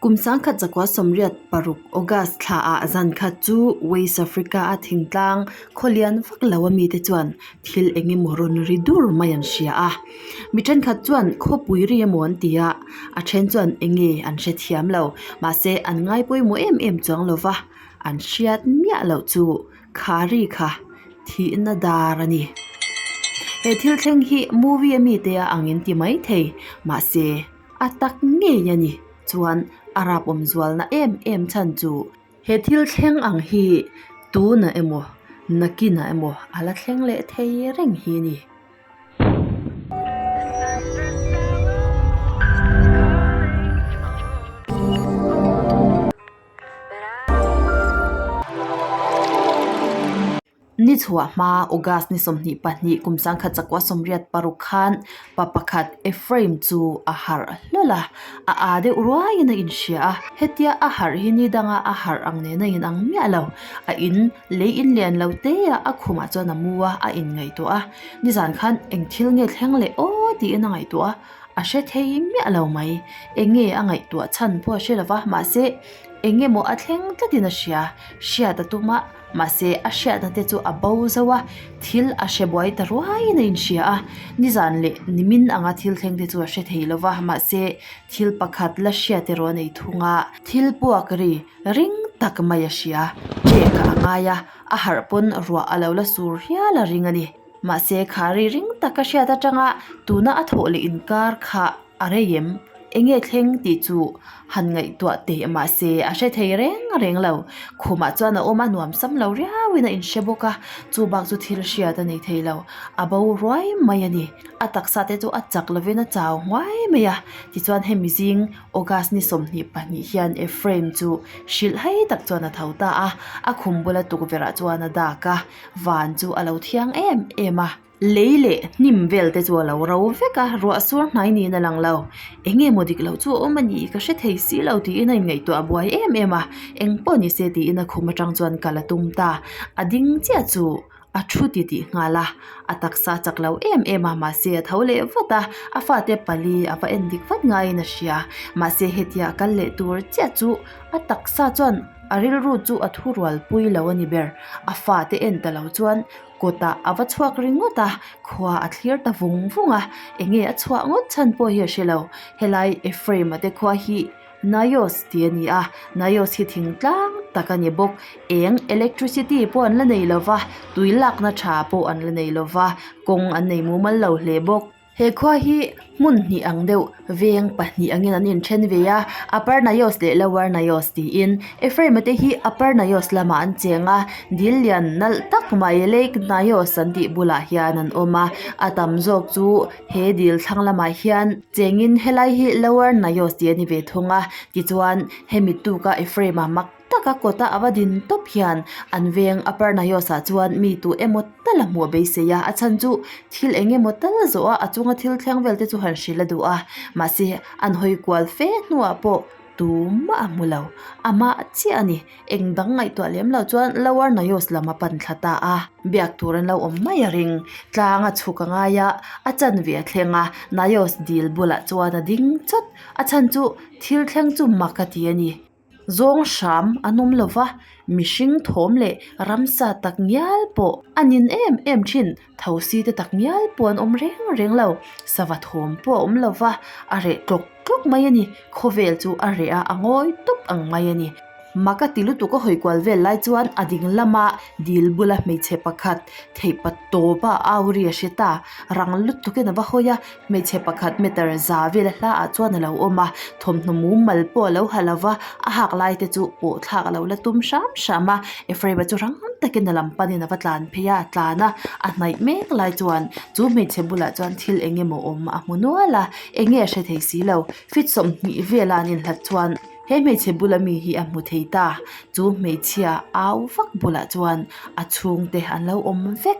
Kum 1986 August thla ah zan khat chu West Africa a thingtlang khawlian vak lo a mite chuan thil eng emaw rawn ri dur mai an hria a. Mi thenkhat chuan khawpui ri emaw an ti a, a then chuan eng nge an hrethiam lo. Mahse an ngai pawimawh em em chuang lo va, an hriat miah loh chu kha ri kha thihna dar a ni. He thil thleng hi movie a mite a ang in ti mai thei mahse a tak ngei a ni chuan a rap awm zualna em em chhan chu he thil thleng ang hi tunah emaw nakinah emaw a la thleng leh thei reng hi a ni. Ni chhuah hma August ni 22 kum 1986 khan pa pakhat Ephraim chu a harh hlawl a, a aa deuh ruaiin a inhria a, hetia a harh hi ni danga a harh ang nen a inang miah lo. A in lei in lian lo te a, a khumah chuan a mu a, a inngaihtuah a. Nizan khan eng thil nge thleng leh aw tiin a ngaihtuah a, a hre thei miah lo mai. Eng nge a ngaihtuah chhan pawh a hre lo va, mahse eng emaw a thleng tlatin a hria. Hriat a tum a, mahse a hriatna te chu a bo zo a, thil a hre buai ta ruaiin a inhria a. Nizan leh nimin anga thil thleng te chu a hre thei lo va, mahse thil pakhat la hriat erawh a nei thung a. Thil puak ri ring tak mai a hria, ṭek a ngai a, a harh pawn ruah a lo la sur hial a ring a ni. Mahse kha ri ring taka hriat atanga tuna a thawh leh inkar kha a rei em? Enge thleng tih chu han ngaihtuah teh mahse a hre thei reng reng lo. Khumah chuan a awm a nuam sam lo riauin a inhre bawk a, chu bak chu thil hriat a nei thei lo. A bo ruai mai a ni. A taksa te chu a chak lovin a chau nghuai mai a. Tichuan hemi zing August ni 22 hian Ephraim chu hrilh hai tak chuan a tho ta a, a khum bula tukverhah chuan a dak a. Van chu a lo thiang em em a. Lei leh hnim vel te chu a lo ro vek a, ruah sur hnai niin a lang lo. Eng nge maw dik loh chu a awm a ni ka hre thei si lo tiin a inngaihtuah buai em em a, eng pawh ni se tiin a khum atang chuan kal a tum ta. A ding chiah chu a thu ti tih nghal a, a taksa chak lo em em a mahse a tho leh vat a, a fate pali a va en dik vat ngaiin a hria. Mahse hetia a kal leh tur chiah chu a taksa chuan a rilru chu a thu rual pui lo a ni ber. A fate en ta lo chuan kawtah a va chhuak ringawt a, khua a thlir ta vung vung a, eng nge a chhuah ngawt chhan pawh hi a hre lo. Helai Ephraim-a te khua hi Naios tih a ni a, Naios hi thingtlang tak a ni bawk. Eng electricity pawh an la nei lo va, tui lakna tha pawh an la nei lo va, kawng an nei mumal lo hle bawk. He khua hi hmun hnih ang deuh veng pahnih angin an inthen ve a, Upper Naios leh Lower Naios tiin. Ephraim-a te hi Upper Naios lamah an cheng a, dil lian nalh tak mai Lake Naios an tih bulah hian an awm a, a tam zawk chu he dil thlang lamah hian chengin helai hi Lower Naios tih a ni ve thung a, tichuan hemi tuka Ephraim-a mak taka kawta a va din tawp hian an veng Upper Naios ah chuan mi tu emaw tal a hmuh a beisei a, a chhan chu thil eng emaw tal zawh a a chunga thil thleng vel te chu han hrilh a duh a, mahse an hawi kual fe hnuah pawh tumah a hmu lo, amah chiah a ni, eng dang ngaihtuah lem lo chuan Lower Naios lam a pan thla ta a, biak tur an lo awm mai a ring, tlang a chhuk a ngai a, a chanve a thleng a, Naios dil bulah chuan a ding chawt, a chhan chu thil thleng chu mak a ti a ni. Zawng hram an awm lo va, mihring thawm leh ramsa tak ngial pawh a nin em em thin. Thosi te tak ngial pawh an awm reng reng lo, sava thawm pawh a awm lo va, a reh tlawk tlawk mai a ni. Khawvel chu a reh a, a ngawi tawp ang mai a ni. Mak a ti lutuk a hawi kual vel lai chuan a ding lama dil bula hmeichhe pakhat theihpa tawpa au ri a hre ta. Rang lutukin a va hawi a, Hmeichhe pakhat meter za vel a hla ah chuan a lo awm a, thawmhnaw mumal pawh a lo ha lo va, a hak lai te chu pawh thlak a lo la tum hram hram a, Ephraim-a chu rang takin a lam panin a va tlan phei a, a tlan a, a hnaih mek lai chuan chu hmeichhe bulah chuan thil eng emaw awm a hmu nual a, eng nge a hre thei si lo, feet 20 vela an inhlat chuan he hmeichhe bula mi hi a hmu thei ta, chu hmeichhia au vak bulah chuan a chhungte an lo awm vek.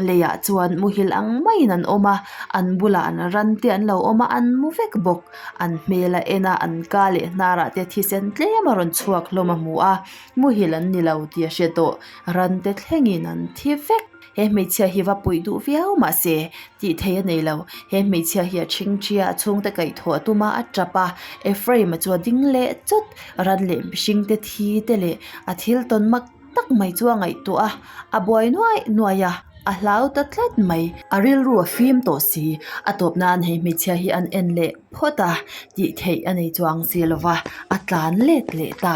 Leiah chuan muhil ang maiin an awm a, an bulah an ran te an lo awm a, an mu vek bawk. An hmel a en a, an ka leh hnarah te thisen tlem a rawn chhuak hlawm a hmu a, muhil an ni lo tih a hre tawh. Ran te thlengin an thi vek. He hmeichhia hi va puih duh viau mah se tih thei a nei lo. He hmeichhia hi a chhingchhia a chhungte kaihthawh a tum a, a tap a. Ephraim-a chu a ding leh chawt. Ran leh mihring te thi te leh a thil tawn mak tak mai chu a ngaihtuah a, a buai nuaih nuaih a, a hlau ta tlat mai. A rilru a fim tawh si. A tawp nan hei hmeichhia hi an en leh phawt a, tih theih a nei chuang si lo va, a tlan let leh ta.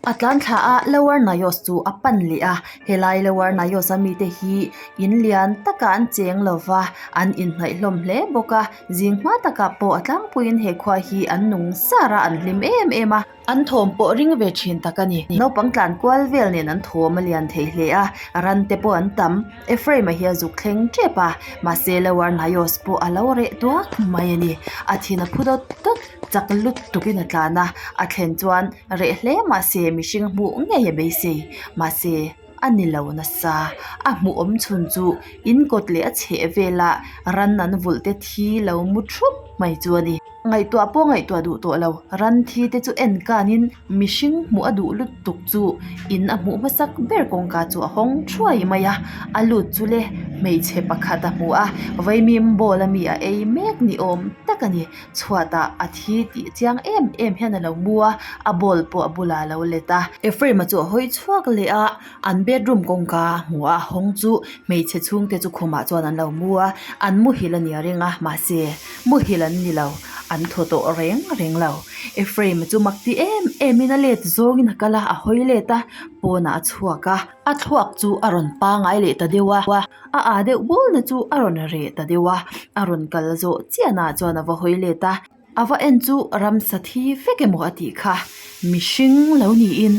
A tlan thla a, Lower Nayos chu a pan leh a, helai Lower Nayos a mite hi in lian takah an cheng lo va, an inhnaih hlawm hle bawk a, zing hma takah pawh a tlangpuiin he khua hi an nung sar a, an hlim em em a. An thawm pawh ring ve thin tak a ni. Naupang tlan kual vel nen an thawm a lian thei hle a, ran te pawh an tam. Ephraim-a hi a zuk thleng tep a, mahse Lower Nayos pawh a lo reh duak mai a ni. A thin a phu dawt dawt, chak lut tukin a tlan a, a thlen chuan reh hle mahse mihring hmuh ngei a beisei. Mahse a ni lo nasa. A hmuh awm chhun chu in kawt leh a chheh vela ran an vulh te thi lo mu thup mai chu a ni. Ngaihtuah pawh ngaihtuah duh tawh lo, ran thi te chu en kanin mihring hmuh a duh lutuk chu in a hmuh hmasak ber kawngka chu a hawng thuai mai a, a lut chu le hmeichhe pakhat a hmu a, vaimim bowl ami a ei mek ni awm tak a ni, chhuatah a thi tih chiang em em hian a lo mu a, a bowl pawh a bulah a lo let a. Ephraim-a chu a hawi chhuak leh a. An bedroom kawngka hmu a hawng chu hmeichhe chhungte chu khumah chuan an lo mu a, an muhil a nia ring a, mahse muhil an ni lo, an thaw tawh reng reng lo. Ephraim chu mak ti em em in a let zawngin a kal a, a hawi let a, pawnah a chhuak a, a thluak chu a rawn pangai leh ta deuh a, a ah deuh bulna chu a rawn reh ta deuh a, a rawn kal zawh chianah chuan a va hawi let a. A va en chu ramsa thi vek emaw a tih kha. Mihring lo niin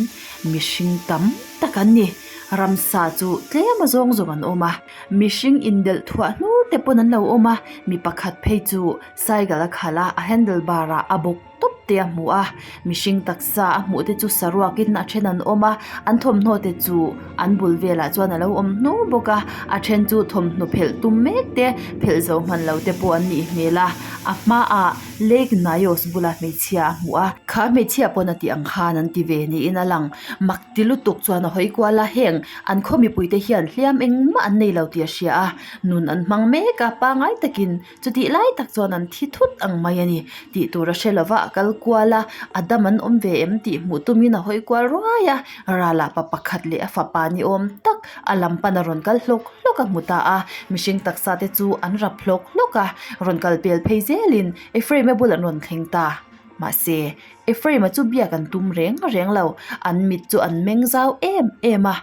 mihring tam tak an ni. Ramsa chu tlem a zawng zawng an awm a. Mihring indelh thuah hnur te pawn an lo awm a. Mi pakhat phei chu cycle a khalh a, a handle bar ah a bawk tawp te a hmu a. Mihring taksa a hmuh te chu saruakin a then an awm a, an thawmhnaw te chu an bul velah chuan a lo awm hnur bawk a, a then chu thawmhnaw phelh tum mek te phelh zo hman lo te pawh an nih hmel a, a hmaah Lake Nyos bula hmeichhia a hmuh a, kha hmeichhia pawn a tih ang khan an ti ve niin a lang, mak ti lutuk chuan a hawi kual a, heng an khaw mipui te hian hliam engmah an nei lo tih a hria a, nun an hmang mek a, pangai takin Chutih lai tak chuan an thi thut ang mai a ni. Tih tur a hre lova a kal kual a, a dam an awm ve em tih hmuh tumin a hawi kual ruai a, ralah pa pakhat leh a fapa ni awm tak a lam pan a rawn kal hlawk hlawk a hmu ta a, mihring taksa te chu an rap hlawk hlawk a, rawn kal pel phei zelin Ephraim-a bul an rawn thleng ta. Mahse, Ephraim-a chu biak an tum reng reng lo, an mit chu an meng zau em em a.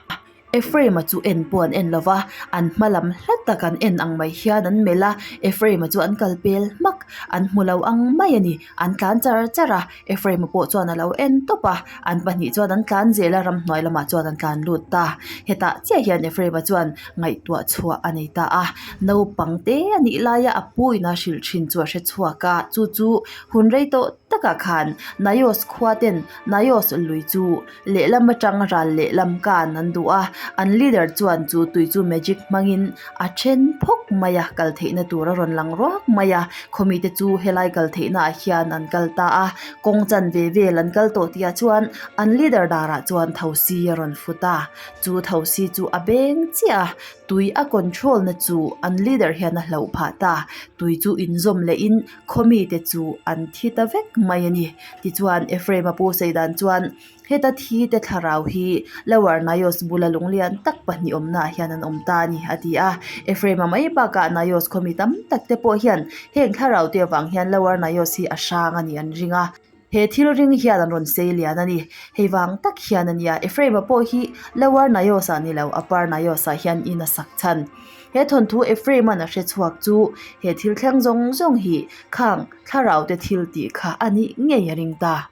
Ephraim-a chu en pawh an en lo va, an hma lam hla tak an en ang mai hian an melh a, Ephraim-a chu an kal pel hmak, an hmu lo ang mai a ni, an tlan char char a, Ephraim-a pawh chuan a lo en tawp a, an pahnih chuan an tlan zel a, ramhnuai lamah chuan an tlan lut ta, hetah chiah hian Ephraim-a chuan ngaihtuah chhuah a nei ta a, naupang te a nih laia a pu ina hrilh thin chu a hre chhuak a, chu chu hun rei tawh takah khan Naios khua ten Naios lui chu Lehlam atang ral lehlam kan an duh a, an leader chuan chu tui chu magic hmangin a then phawk mai a, kal theihna tur a rawn lang ruak mai a, khawmi te chu helai kal theihna ah hian an kal ta a, kawng chanve vel an kal tawh tih ah chuan an leader darah chuan thosi a rawn fut a, chu thosi chu a beng chiah a, tui a control na chu an leader hian a hlauh phah ta, tui chu inzawm leh in khawmi te chu an thi ta vek mai a ni. Tichuan, Ephraim-a pu sawi dan chuan, Heta thi te thlarau hi Lower Naios bula lunglian tak pahnih awmnaah hian an awm ta a ni, a ti a. Ephraim-a mai bakah Naios khawmi tam tak te pawh hian heng thlarau te avang hian Lower Naios hi a hrang a nih an ring a. He thil ring hian an rawn sei lian a ni. Hei vang tak hian a nia, Ephraim-a pawh hi Lower Naios-ah ni lo, Upper Naios-ah hian in a sak chhan. He thawnthu Ephraim-a'n a hre chhuak chu he thil thleng zawng zawng hi khang thlarau te thil tih kha a nih ngei a ring ta.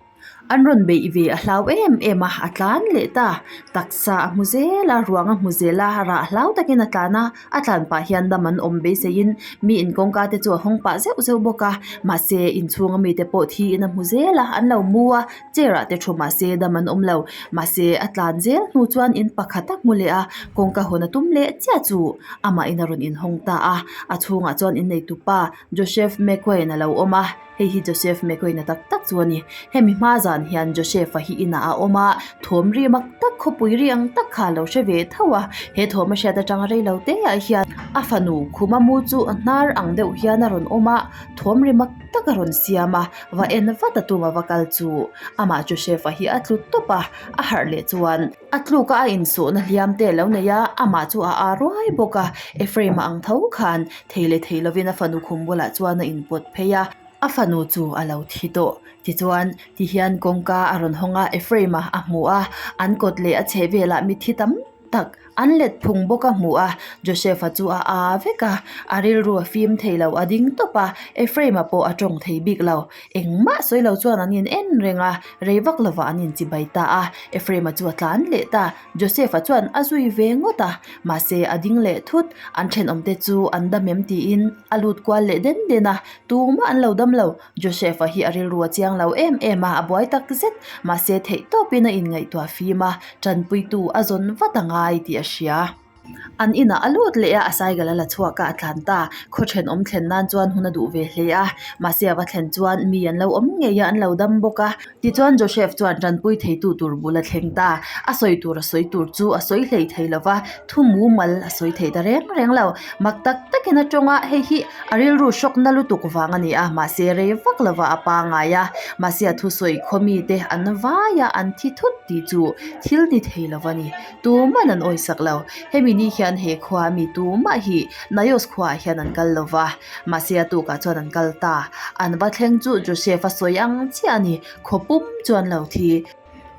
An rawn beih ve a hlau em em a, a tlan leh ta. Taksa a hmu zel a, ruang a hmu zel a, rah hlau takin a tlan a, a tlan pah hian dam an awm beiseiin mi inkawngka te chu a hawng pah zeuh zeuh bawk a. Mahse, inchhunga mite pawh thiin a hmu zel a, an lo mu a, chair ah te thu mahse dam an awm lo. Mahse, a tlan zel hnu chuan in pakhat a hmu leh a, kawngka hawn a tum leh chiah chu amahin a rawn inhawng ta a. A chhungah chuan inneitupa Joseph McQueen a lo awm a, hei hi Joseph McQueen a tak tak chu a ni. Hemi hma zan. zan hian Joseph-a hi inah a awm a, thawm ri mak tak khawpui ri ang tak kha a lo hre ve tho a. He thawm a hriat atanga rei lo te ah hian a fanu khuma mu chu hnar ang deuh hian a rawn awm a, thawm ri mak tak a rawn siam a, va en vat a tum a va kal chu amah Joseph-a hi a tlu tawp a, a harh leh chuan a tluk a a insuhna hliam te a lo nei a, amah chu a aa ruai bawk a, Ephraim-a ang tho khan thei leh thei lovin a fanu khum bulah chuan a inpawt phei a. A fanu chu a lo thi tawh. Tichuan, tihian kawngka a rawn hawng a, Ephraim-a a hmu a, an kawt leh a chheh velah mitthi tam tak an let phung bawk a hmu a. Joseph-a chu a aa vek a, a rilru a fim thei lo, a ding tawp a, Ephraim-a pawh a tawng thei bik lo. Engmah sawi lo chuan an in en reng a, rei vak lovah an inchibai ta a. Ephraim-a chu a tlan leh ta. Joseph-a chuan a zui ve ngawt a, mahse a ding leh thut. An thenawmte chu an dam em tiin a lut kual leh den den a, tumah an lo dam lo. Joseph-a hi a rilru a chiang lo em em a, a buai tak zet. Mahse theih tawpin a inngaihtuah fim a, tanpuitu a zawn vat a ngai tih a hria. An inah a lut leh a, a cycle a la chhuak a, a tlan ta. Khaw thenawm thlen nan chuan hun a duh ve hle a, mahse a va thlen chuan mi an lo awm ngei a, an lo dam bawk a. Tichuan Joseph chuan tanpui theitu tur bul a thleng ta. A sawi tur a sawi tur chu a sawi hlei thei lo va, thu mumal a sawi thei ta reng reng lo. Mak tak takin a tawng a, hei hi a rilru hrawkna lutuk vang a ni a, mahse rei vak lova a pangai a. Mahse a thusawi khaw mite an vai a, an thi thut tih chu thil ni thei lo va ni. Tuman an awisak lo. Hemi ni hian he khua mi tumah hi Naios khuaah hian an kal lo va, mahse a tukah chuan an kal ta. An va thleng chu Joseph a sawi ang chiah a ni, khaw pum chu an lo thi.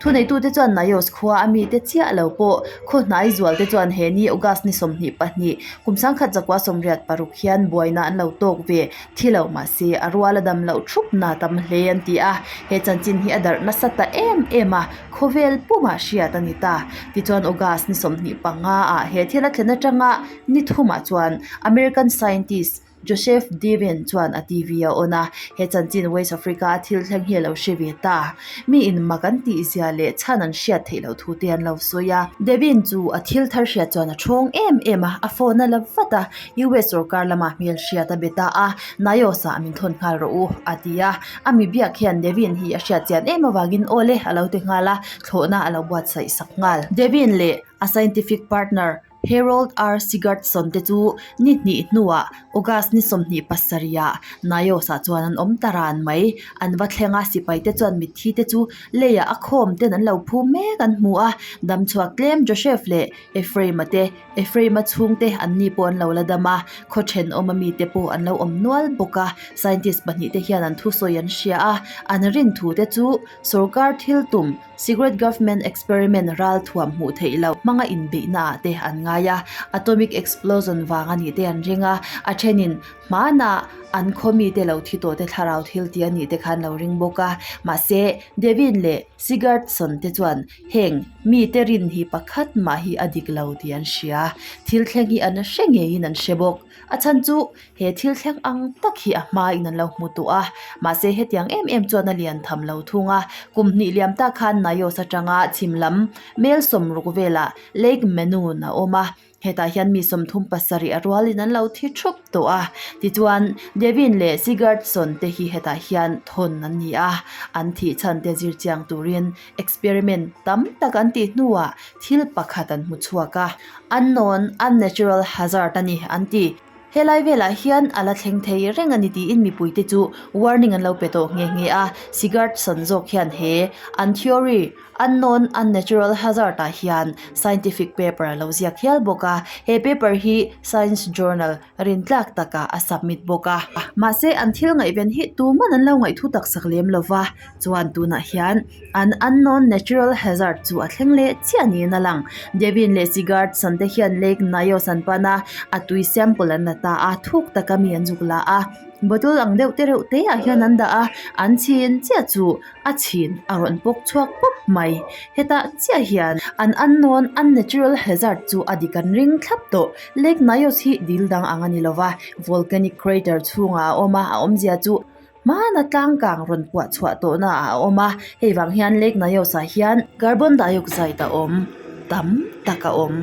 Thuneitute chuan Naios khua a mite chiah lo pawh khaw hnai zualte chuan he ni August ni 22, kum 1986 hian buaina an lo tawk ve thi lo mahse a rual a dam loh thupna tam hle an ti a. He chanchin hi a darh nasa ta em em a. Khawvel pumah hriat a ni ta. Tichuan August ni 25 ah he thil a thlen atanga ni thumah chuan American scientist Joseph Devin chuan a TV a on a, he chanchin West Africa a thil thleng hi a lo hre ve ta. Mi in mak an tih zia leh chhan an hriat theih loh thu te an lo sawi a. Devin chu a thil thar hriat chuan a thawng em em a, a phone a la vat a, US sorkar lama hmel hriat a be ta a, Naios ah min thawn nghal rawh u, a ti a. A mi biak hian Devin hi a hriat chian em avangin aw le a lo ti nghal a, thlawhna a lo buatsaih sak nghal. Devin leh a scientific partner Harold R. Sigurdson te chu ni hnih hnuah August ni 27 ah Nios ah chuan an awm ta ran mai. An va thleng a, sipai te chuan mitthi te chu leiah a khawm ten an lo phum mek an hmu a, damchhuak tlem Joseph leh Ephraim-a te Ephraim-a chhungte an ni pawh an lo la dam a, khaw thenawm a mite pawh an lo awm nual bawk a. Scientist pahnihte hian an thusawi an hria a, an rin thute chu sorkar thil tum, secret government experiment ral thuam hmuh theih loh hmanga inbeihna ah te an ngai a, atomic explosion vang a nih te an ring a, a thenin hmanah an khaw mite lo thi tawh te thlarau thil tih a nih te kha an lo ring bawk a. Mahse, Devin leh Sigurdson te chuan Heng mite rin hi pakhat mah hi a dik lo tih an hria. Thil thleng hi an hre ngeiin an hre bawk. A chhan chu he thil thleng ang tak hi a hmain an lo hmu tawh a, mahse hetiang em em chuan a lian tham lo thung a. Kum hnih liam tak khan Naios atanga chhim lam mel sawmruk velah Lake Menoon a awm a. Hetah hian mi 37 a rualin an lo thi thup tawh a, tichuan Devin leh Sigurdsson te hi hetah hian thawn an ni a, an thih chhan te zir chiang turin experiment tam tak an tih hnuah thil pakhat an hmu chhuak a, unknown unnatural hazard a ni an ti. Helai velah hian a la thleng thei reng a ni tiin mipuite chu warning an lo pe tawh nghe nghe a, Sigurdsson zawk hian he an theory Unknown Unnatural Hazard ah hian scientific paper a lo ziak hial bawk a, he paper hi science journal rintlak takah a submit bawk a. Mahse an thil ngaihven hi tuman an lo ngaihthu tak sak lem lo va, chuan tunah hian an unknown natural hazard chu a thleng leh chiah niin a lang. Devin leh Sigurdson te hian Lake Nyos an pan a, a tui sample an la ta a, thuk taka mi an zuk la a, bottle ang deuh te reuh te ah hian an dah a, an chhin chiah chu A chhin a rawn pawk chhuak pawp mai. Hetah chiah hian an unknown unnatural hazard chu a dik an ring thlap tawh. Lake Nyos hi dil dang ang a ni lova, volcanic crater chhungah a awm a, a awmzia chu hmana tlang kang rawn puah chhuah tawhna ah a awm a. Hei vang hian Lake Nyos ah hian carbon dioxide a awm. tam tak a awm.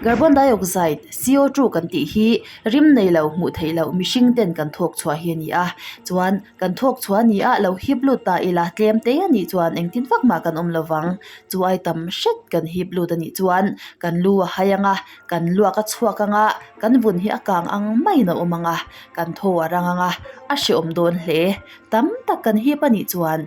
Carbon dioxide, CO2, kan tih hi rim nei lo hmuh theih loh mihring ten kan thawk chhuah hi a ni a. Chuan kan thawk chhuah a ni a, lo hip lut ta ila tlem te a nih chuan engtin vak mah kan awm lo vang. Chu ai tam hret kan hip lut a nih chuan kan lu a hai ang a, kan luak a chhuak ang a, kan vun hi a kang ang maiin a awm ang a, kan thaw a rang ang a, a hrehawm dawn hle. Tam tak kan hip a nih chuan.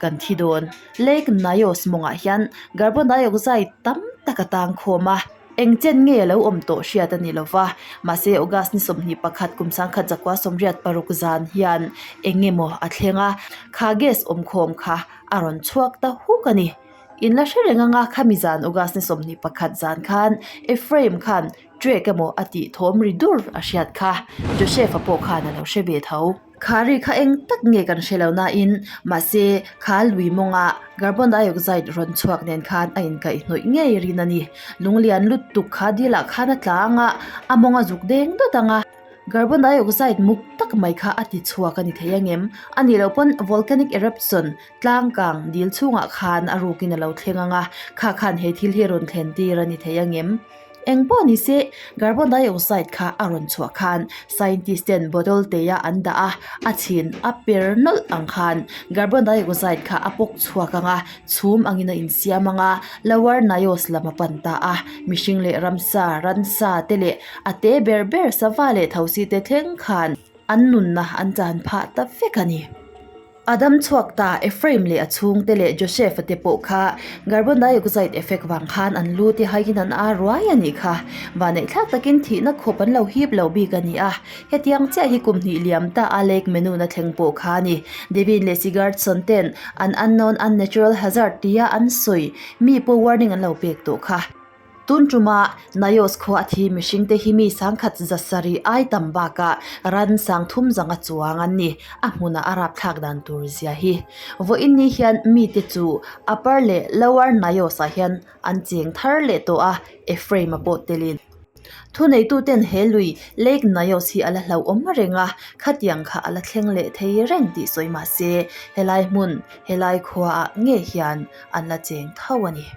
Kan thi dawn. Lake Nyos mawngah hian carbon dioxide tam tak a tang khawm a, eng chen nge a lo awm tawh hriat a ni lo va. Mahse August ni 21 kum sangkhat zakua 86 zan hian eng emaw a thleng a, kha gas awmkhawm kha a rawn chhuak ta huk a ni. In la hre reng anga khami zan August ni 21 zan khan Ephraim khan trek emaw a tih thawm ri dur a hriat kha. Joseph-a pawh khan a lo hre ve tho. Kha ri kha eng tak nge kan hre lo nain mahse kha lui mawnga carbon dioxide rawn chhuak nen khan a inkaihhnawih ngei rin a ni. Lunglian lutuk kha dilah khan a tla ang a, a mawng a zuk deng dawt ang a. Carbon dioxide muk tak mai kha a ti chhuak a ni thei ang em? A nih loh pawn volcanic eruption tlang kang dil chhungah khan a rukin a lo thleng ang a, kha khan he thil hi rawn thlen tir a ni thei ang em? Eng pawh ni se, carbon dioxide kha a rawn chhuah khan scientist ten bottle te a an dah a, a chhin a per nawlh ang khan carbon dioxide kha a pawk chhuak ang a, chhum angin a insiam ang a, Lower Nyos lam a pan ta a, mihring leh ramsa, ransa te leh a te ber ber sava leh thosi te thleng khan an nunna an chan phah ta vek a ni. A dam chhuak ta, Ephraim leh a chhungte leh Joseph-a te pawh kha carbon dioxide effect vang khan an lu te haiin an ar ruai a nih kha. Vaneihthlak takin thihna khawp an lo hip lo bik a ni a, hetiang chiah hi kum hnih liam ta a Lake Menuna thleng pawh kha a ni. Devin leh Sigurdsson ten an unknown unnatural hazard tia an sawi mi pawh warning an lo pek tawh kha. Tun tuma Nyos khua a thi mihringte hi mi sangkhat zasarih ai tam bakah ran sangthum zanga chuang an ni. A hmunah a rapthlak dan tur zia hi. Vawiin ni hian mite chu Upper leh Lower Nyos-ah hian an cheng thar leh tawh a, Ephraim-a pawh telin. Thuneituten he lui Lake Nyos hi a la hlauhawm reng a, khatiang kha a la thleng leh thei reng tih sawi mah se, helai hmun, helai khuaah ngei hian an la cheng tho a ni.